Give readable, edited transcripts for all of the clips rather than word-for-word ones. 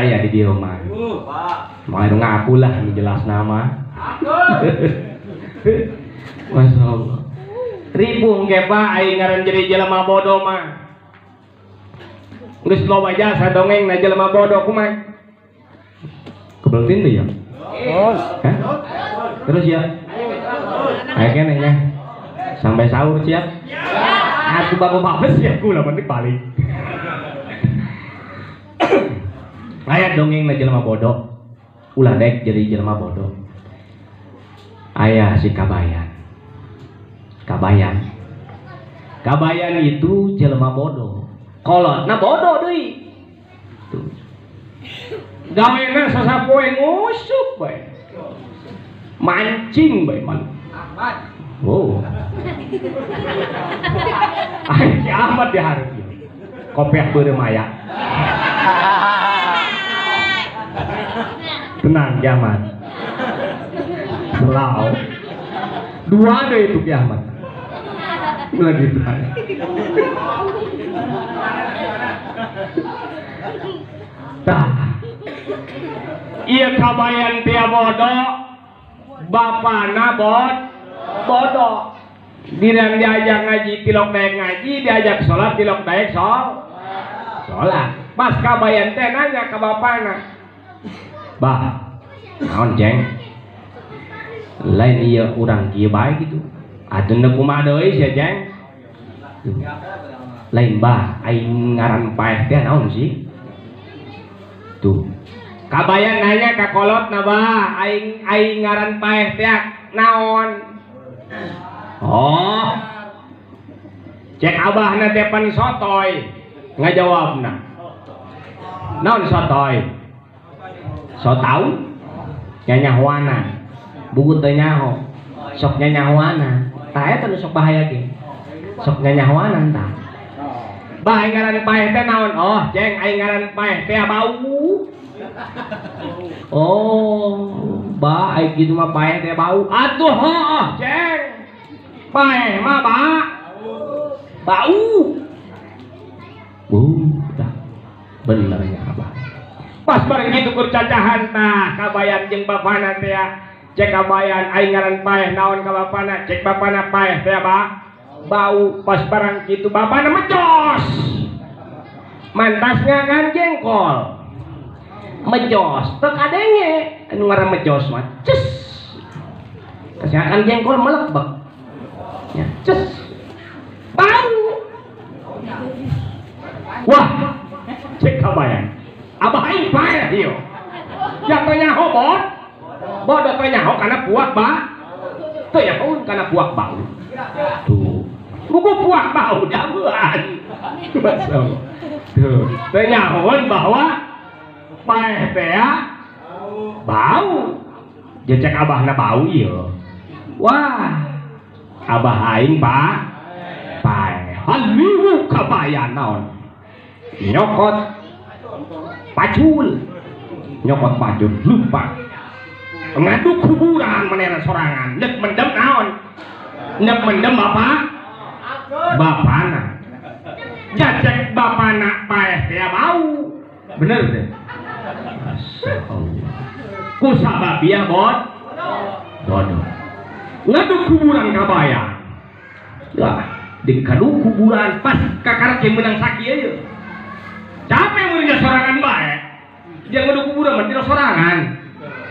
Aya di dieu mah. Moal nu ngaku lah nu jelas nama. Masya Allah. Ribung ge Pak aing ngaran jadi jelema bodoh mah. Geus loba jasa dongeng na jelema bodoh kumaha? Kebeltin teh ya? Terus. Hah? Terus ya? Ayo keneh nya. Sampai sahur siap? Atuh bapak-bapak siap kula penting balik. Aya dongeng na jelema bodoh. Ulah daek jadi jelema bodoh. Aya si Kabayan. Kabayan. Kabayan itu jelema bodoh. Kolotna bodoh deui. Tuh. Gawena sasapoe ngusup bae. Mancing bae malu. Ahmad. Oh. Ai Ahmad di hareup ieu. Kopiah beureum aya. Tenang Ki Ahmad. Selau. Dua deh itu Ki Ahmad. Lagi itu. Tah. Iya Kabayan tia bodoh, bapana bodoh. Diran diajak ngaji tilok daek ngaji, diajak sholat tilok daek sholat. Pas Kabayan teh nanya ke bapana, "Bah, naon jeng? Lain ieu urang kieu bae kitu. Atuh neuk kumaha deui sia jeng?" Lain bah, aing ngaran paeh teh naon sih? Tuh. Kabayan nanya ka kolotna bah, aing aing ngaran paeh teh naon? Oh. Cek abahna teh pan sotoy ngajawabna. Naon sotoy? So tau? Nyanyahoana. Buku teu nyaho. Sok nyanyahoana. Tah eta nu sok bahaya ge. Sok nyanyahoana tah. Bah aing ngaran paeh teh naon? Oh, jeng aing ngaran paeh teh bau. Oh, bah aing kitu mah paeh teh bau. Atuh heuh, jeng. Paeh mah bau. Dah. Bener nya abah. Pas bareng kitu keur cacahan tah Kabayan jeung bapana teh. Cek Kabayan aing ngaran paeh naon ka bapana? Cek bapana paeh teh bau. Pas barang kitu bapana mecos. Mantasnya kan jengkol. Mejos teu kadenge anu ngaran mejos mah ces. Kasih jengkol melekbek. Ya, ces. Bau. Wah, cek Kabayan. Abah aing paeh ieu. Ya teu nyaho bod. Bodoh teu nyaho kana puak ba. Teu nyaho kana puak bau. Tuh. Buku puak bau dabuan. Masyaallah. Tuh, teu nyahoan bahwa paeh teh bau. Ya cek abahna bau ieu. Wah. Abah aing pak paeh. Haliwu Kabayan naon? Nyokot pacul. Nyokot pacul lupa. Ngaduk kuburan manehna sorangan. Nek mendem naon? Nek mendem bapak? Bapana. Jacek bapana paeh teh bau. Bener teh? Masyaallah. Ku sababiah bod? Bodoh. Ngaduk kuburan Kabayan. Lah, di kaduk kuburan pas kakarak yang menang sakieu ieu. Capek mun sorangan bae. Dia ngaduk kuburan mah tidak sorangan.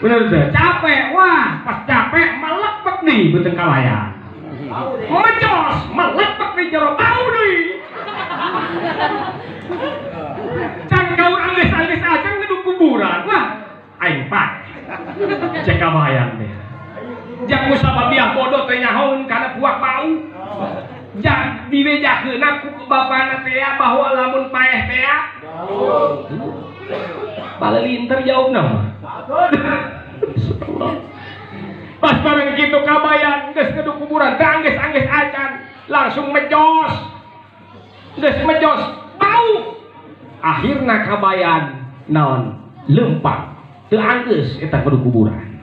Bener teh? Capek. Wah, pas capek melepek nih beuteung Kabayan. Mecos, melepek di jero bau deui. Can gaur anggeus-anggeus acan ngeduk kuburan. Wah, aing paeh. Cek Kabayan teh. Jang musababiah bodoh teh nyahoun kana puak bau. Jang dibejakeunna ku bapana teh bahwa lamun paeh teh bau. Palelinter jawabna mah. Insyaallah. Pas bareng kitu Kabayan geus ngeduk kuburan teh anggeus-anggeus acan langsung mejos. Geus mejos bau. Akhirna Kabayan naon? Leumpang. Teu anggeus eta ngeduk kuburan.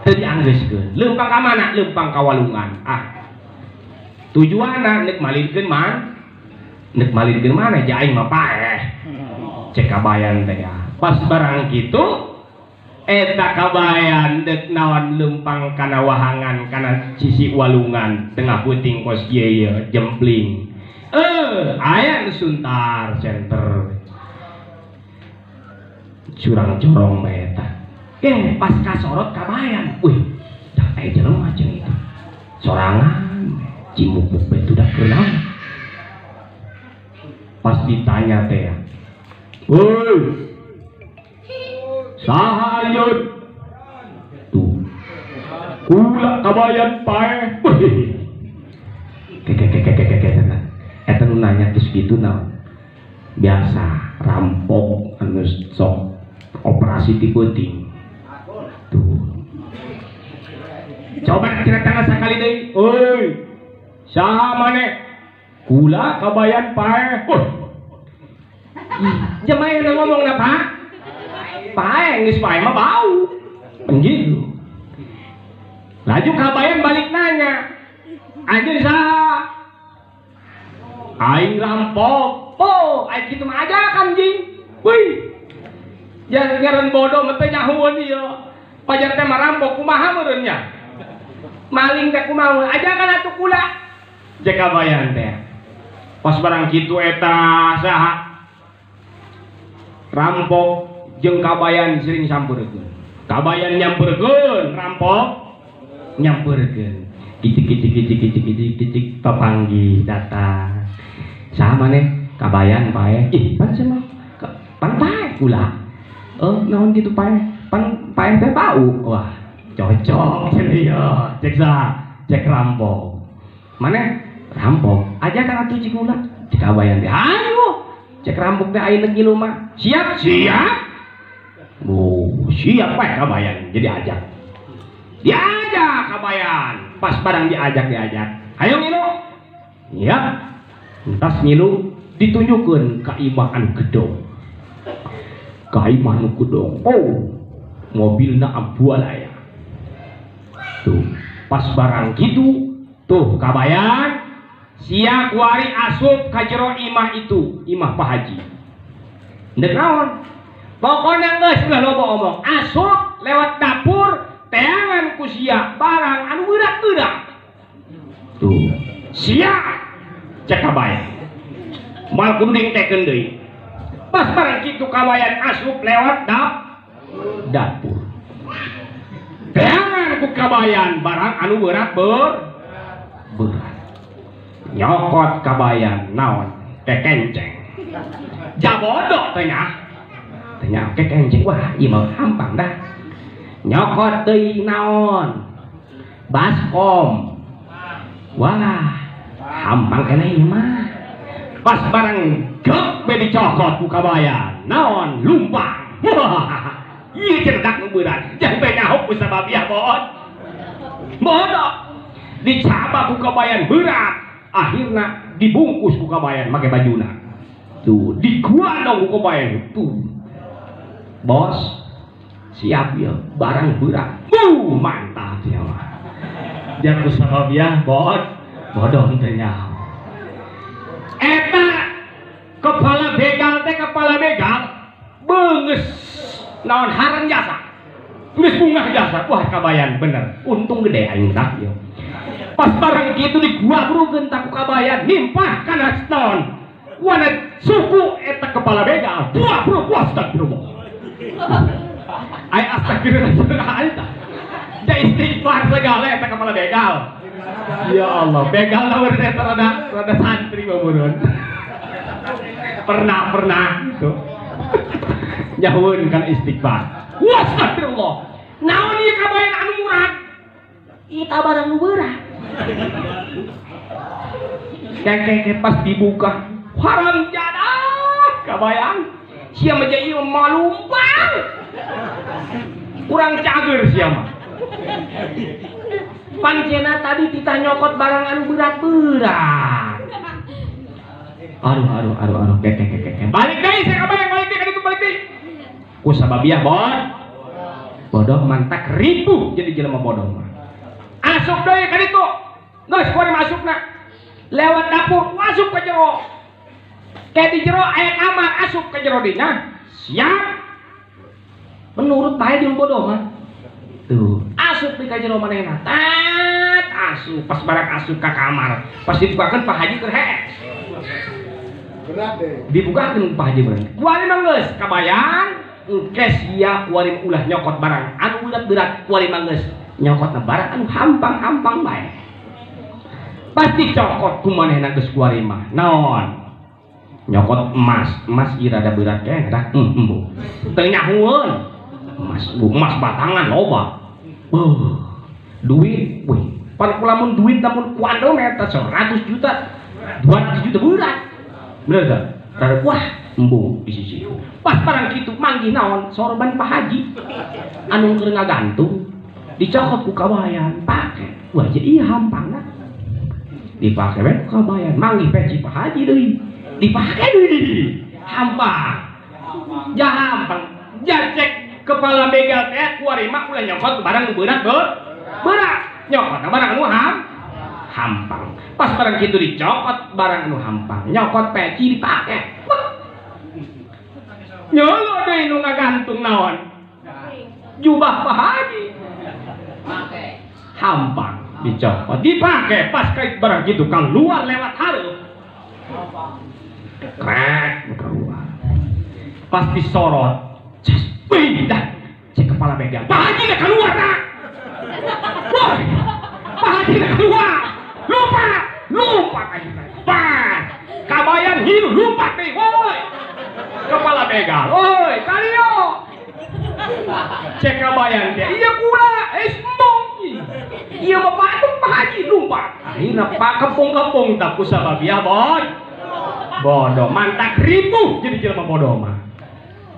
Teu dianggeuskeun. Leumpang ka mana? Leumpang ka walungan. Ah. Tujuanna nek malinkeun man? Nek malinkeun mana? Ja aing mah paeh. Cek Kabayan teh ya. Pas barang kitu eta kabayan deuk naon leumpang kana wahangan kana sisi walungan tengah puting kos ieu jempling. Aya nu suntar center. Curang corong bae eta. Pas kasorot kabayan. Wih, dah aya jelema jeung itu. Sorangan cimukuk bae tudak keur naon. Pas ditanya teh, "Woi, saha anjeun?" Tuh. Kula kabayan paeh. Keke eta nu nanya geus kitu naon? Biasa rampok anu sok operasi ti peuting. Tuh. Coba ceritakan sakali deui. Oi, saha maneh? Kula kabayan paeh. Jemaah nu ngomongna Pak. Paeh geus paeh mah bau. Gitu. Laju kabayan balik nanya. Anjeun saha? Aing rampok. Oh, aing kitu mah ajakan jing. Wih. Jangan ngaran bodoh mah teh nyahueun ieu. Pajar teh mah rampok kumaha meureun nya? Maling teh kumaha? Ajakan atuh kula. Cek kabayan teh. Pas barang kitu eta saha? Rampok jeung kabayan sering sampeurkeun. Kabayan nyampeurkeun, rampok nyampeurkeun. Kicik kicik kicik kicik kicik kicik papanggih datang. Saha maneh? Kabayan paeh. Ih, pan cenah. Pan paeh kula. Naon kitu paeh? Pan paeh teh bau. Wah, cocok cenah ieu. Cek saha? Cek rampok. Maneh rampok. Ajakan atuh cik kula. Cek kabayan teh. Hayu. Cek rampok teh ayeuna ngilu mah. Siap, siap. Oh, siap paeh kabayan. Jadi ajak. Diajak kabayan. Pas barang diajak. Hayu ngilu. Iya. Entas ngilu ditunjukkeun ka imah anu gedong. Ka imah anu gedong. Oh, mobilna ambual aya. Tuh, pas barang kitu, tuh kabayan sia kuari asup ka jero imah itu, imah Pak Haji. Ndek naon? Pokona geus ulah loba omong. Asup lewat dapur teangan ku sia barang anu berat-berat. Tuh, sia cek kabayan. Moal kudu dingtekeun deui. Pas barang kitu kabayan asup lewat dapur. Teangan ku kabayan barang anu berat berat. Nyokot kabayan naon? Kekenceng. Jabodo teh nya. Teh nya kekenceng wah ieu mah hampang dah. Nyokot deui naon? Baskom. Wah, hampang keneh ieu mah. Pas barang gep be dicokot ku kabayan naon? Lumpang. Ieu cerdak nu berat. Jangan be nyaho ku sababiah bohon. Bodoh. Dicabak ku kabayan berat. Akhirna dibungkus ku kabayan make bajuna. Tuh, diguandong ku kabayan. Tuh. Bos, siap ya, barang berat. Mantap ya mah. Jangan ku sababiah bohon. Bodoh teh nyaho. Eta kepala begal teh kepala begal beungeus naon haran jasa. Geus bungah jasa. Wah kabayan bener. Untung gede aing dah ieu. Pas barang kitu di gua brugeun ta ku kabayan nimpah kana naon. Wana suku eta kepala begal. Wah bro, wah astagfirullah. Ai astagfirullah eta. Da istighfar segala eta kepala begal. Ya Allah, begal lah eta rada santri mah meureun. Pernah gitu. Nyahueun kana istighfar. Wah astagfirullah. Naon ieu kabayan anu murad? Eta barang nu berat. Keke pas dibuka, haram jadah kabayan. Sia mah ieu malumpang. Kurang cager sia mah. Pancena tadi titah nyokot barang anu berat-berat. Aduh, keke. Balik deui saya kabayan, balik deui ka ditu balik deui. Ku sababiah bon. Bodoh mantak ribu jadi jelema bodoh mah. Asup deui ka ditu. Geus kuari masukna. Lewat dapur masuk ke jero. Ke di jero aya kamar asup ke jero dina. Siap. Menurut bae jeung bodoh mah. Tuh, asup di ka jero manehna. Tat asup pas barang asup ka kamar. Pas dibukakeun Pak Haji keur hees. Berat deh. Dibukakeun Pak Haji bener. Kuari mah geus kabayan, engke sia kuari ulah nyokot barang anu berat-berat kuari mah geus nyokotna barang anu hampang-hampang bae. Pasti cokot ku manehna geus kuari mah. Naon? Nyokot emas, emas ieu rada berat keneh dah. Embung. Teu nyahueun. Emas, bu, emas batangan loba. Duit, wih. Pan lamun duit lamun kuandel eta 100 juta, 200 juta berat. Bener teu? Rada wah, embung di sisi. Pas barang kitu manggih naon? Sorban Pak Haji. Anu keur ngagantung dicokot ku kabayan, pake. Wah, jadi ieu hampangna. Dipake we ku kabayan, manggih peci Pak Haji deui. Dipake deui. Hampang. Ja hampang. Ja cek kepala begal teh kuari mah ulah nyokot barang nu berat berat nyokot barang anu hampang. Pas barang kitu dicokot barang anu hampang, nyokot peci dipake. Nyolo deui nu ngagantung naon? Jubah Pak Haji. Hampang dicokot dipake pas kait barang kitu keluar lewat hareup. Krek keluar. Pas disorot wih, dah, cek kepala begal. Pak Haji dah keluar dah. Wah, Pak Haji dah keluar. Lupa, lupa kayak Pak, kabayan hidup lupa nih, woi. Kepala begal, woi, kalio. Cek kabayan dia, iya kula, embong. Iya bapak tuh Pak Haji lupa. Akhirnya Pak kepung-kepung tak kusababia bod. Bodoh, mantak ribu jadi jelema bodoh mah.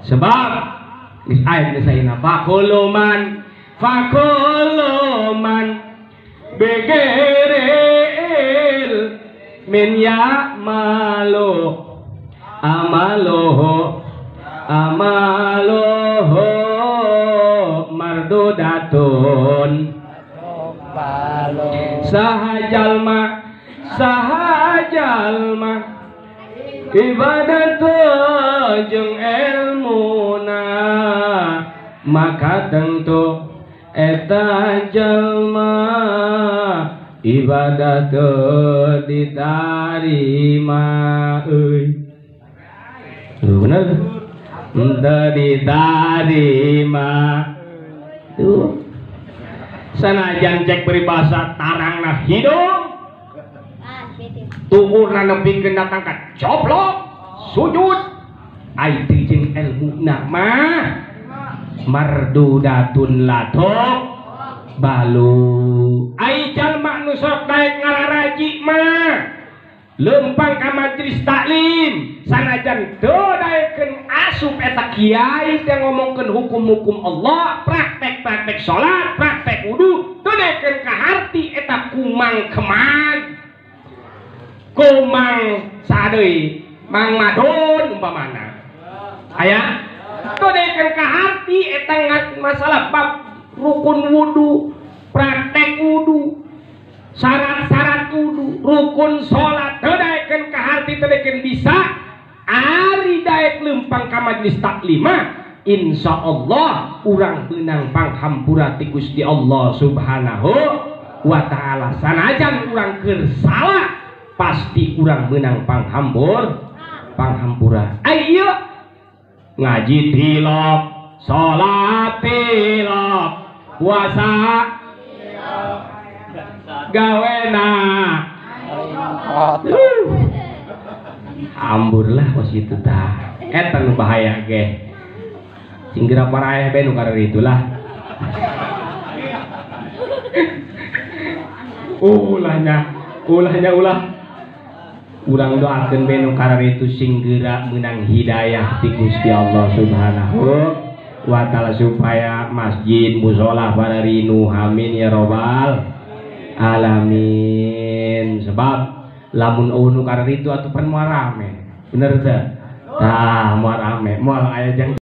Sebab ayat misalnya fakuluman fakuluman begeril min ya'malu amaluhu amaluhu mardudatun sahajalma sahajalma ibadah jeung elmuna maka tentu eta jalma ibadah teu ditarima euy. Bener teu ditarima tuh sanajan cek peribahasa tarangna hidung tuhurna nepikeun datang ka coplok sujud ai teu jeung elmuna mah mardudatun latok balu ai jalma nu sok daek ngalaraji mah leumpang ka majelis taklim sanajan teu daekeun asup eta kiai teh ngomongkeun hukum-hukum Allah, praktek-praktek salat, praktek wudu, teu daekeun ka harti eta kumang kemag kumang sadeui Mang Madun umpamana aya teu daekeun ka harti eta masalah bab rukun wudu, praktek wudu, syarat-syarat wudu, rukun salat teu daekeun ka harti teu daekeun bisa ari daek leumpang ka majelis taklim insyaallah urang beunang panghampura ti Gusti Allah Subhanahu wa taala. Sanajan urang keur salah pasti urang menang panghampur panghampura. Ayo ngaji tilok, salat tilok, puasa tilok, gawena amburlah kos itu tah. Eta nu bahaya ge. Sing geura paraeh be nu kararitu lah. Ulahnya, ulahnya ulah. Urang doakeun be nu kararitu sing geura meunang hidayah ti Gusti Allah Subhanahu wa taala supaya masjid mushola pararinu amin ya robbal alamin. Sebab lamun eueuh nu kararitu atuh pan moal rame. Bener teu? Tah moal rame, moal aya jang